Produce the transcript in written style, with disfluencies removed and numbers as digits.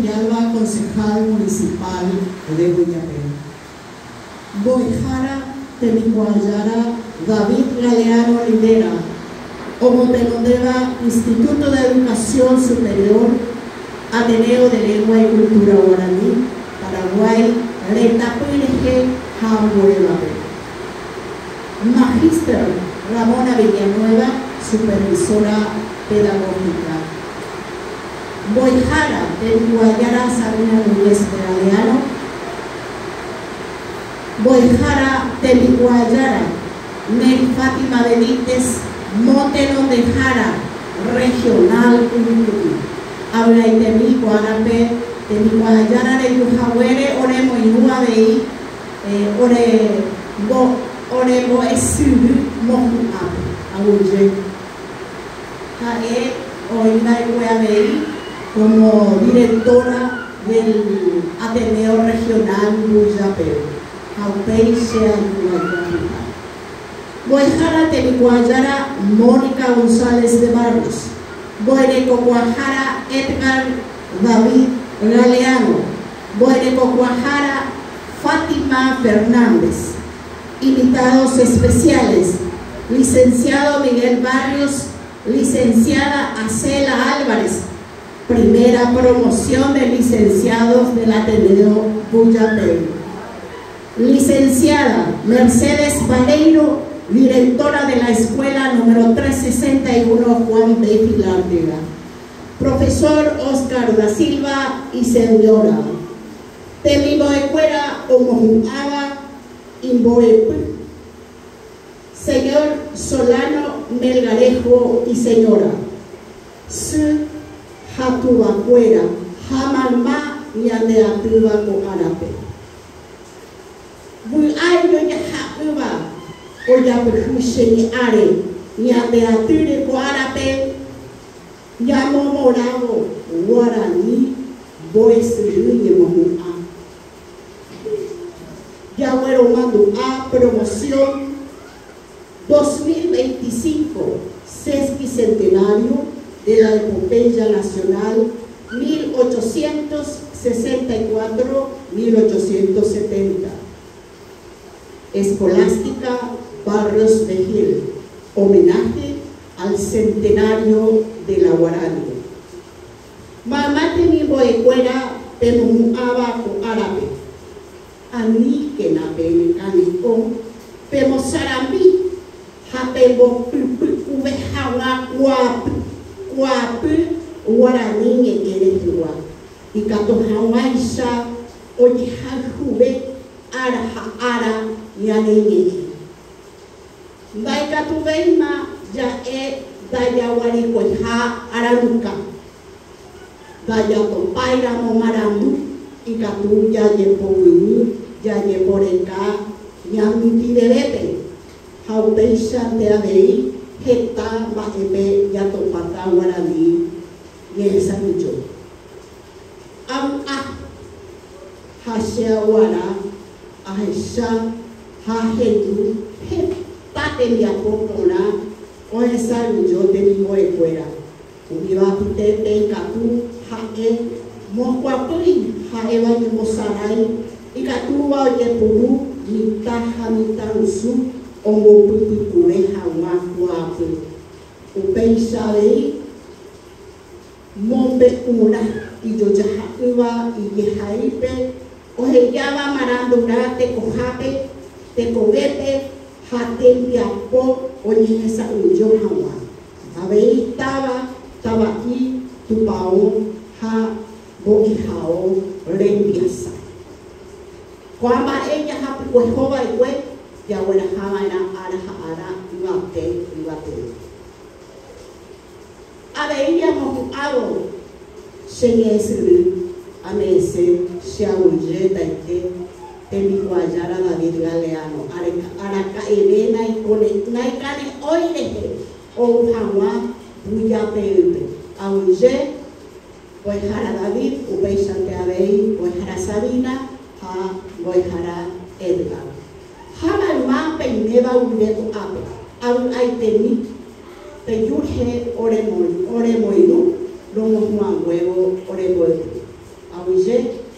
Villalba, concejal municipal de Mbujapey. Mbo'ehára Tembikuaajára David Galeano Olivera, omotenondéva Instituto de Educación Superior Ateneo de Lengua y Cultura Guaraní, Paraguái retãpy rehe ha ambuévape. Magíster Ramona Villanueva, supervisora pedagógica. Mbo'ehára Tembikuaajára Sabina Núñez de Galeano, Mbo'ehára Tembikuaajára Neri Fátima Benítez, Motenondehára Regional Yvyku'i. Avy'aitemi ko árape Tembikuaajára rejuhaguére oremoirũ avei ore ore mbo'esyry mohu'ãpe. Aguyje. Ha'e oĩva'ekue avei como directora del Ateneo Regional Mbujape ha upéi che aju aja. Mbo'ehára Tembikuaajára Mónica González de Barrios, Mbo'erekokuaahára Edgar David Galeano, Mbo'erekokuaahára Fátima Fernández. Invitados especiales, Licenciado Miguel Barrios, Licenciada Acela Álvarez, primera promoción de licenciados del Ateneo Mbujapey. Licenciada Mercedes Vareiro, directora de la Escuela número 361 Juan B. Filártiga. Profesor Oscar da Silva y señora. Temimbo'ekuéra omohu'ãva imbo'epy. Señor Solano Melgarejo y señora. Sy ha tuvakuéra ha mayma ñandeatýva ko árape. Vy'a ijojaha'ỹva ojapyhy che ñe'ãre ñandeatýre ko árape ñamomorãvo guarani mbo'esyry ñemohu'ã. Jagueromandu'a promoción 2025 sesquicentenario de la epopeya nacional 1864-1870. Escolástica Barrios Vigil, homenaje al centenario de la Guarani. Mayma temimbo'ekuéra pemohu'ãva ko árape. Aníkena penekane'õ pemosarambi ha pembopypykuve hag̃ua kuaapy, kuaapy guarani ñe'ẽ rehegua, ikatu hag̃uáicha ojehayhuve ára ha ára ñane ñe'ẽ. Ndaikatuvéima ja'e ndajaguarekoiha aranduka. Ndajatopáiramo marandu ikatu jajepoguyguy jajeporeka ñanduti vevépe ha upéichante avei heta mba'épe jatopáta guarani ñehesa'ỹijo. Avy'a ha che aguara ahecha ha ahendu heta tembiapo porã ohesa'ỹijo temimbo'ekuéra. Umíva apytépe ikatu ha'e mokuapýi ha'éva ñembosarái ikatúva ojepuru mitã ha mitãrusu ombopypykuve hag̃ua kuaapy. Upéicha avei mombe'urã ijojaha'ỹva ijehaípe ohejáva marandurã tekohápe, tekovépe ha tembiapo oñehesa'ỹijo hag̃ua. Avei táva, tava'i, tupão ha mbo'ehao rembiasa. Ko'ã mba'e jahapykuehova'ekue jaguerahava'erã ára ha ára yvate yvateve. Avei amohu'ãvo che ñe'ẽsyry ame'ẽse che aguyje taite Tembikuaajára David Galeano araka'eve naikane'õi rehe ou hag̃ua Mbujapeýpe. Aguyje Mbo'ehára David, upéichante avei Mbo'ehára Sabina ha Mbo'ehára Edgar. Ha mayma peiméva guive ko'ápe, avy'aitemi peju rehe oremoirũ romohu'ãnguévo ore mbo'epy. Aguyje.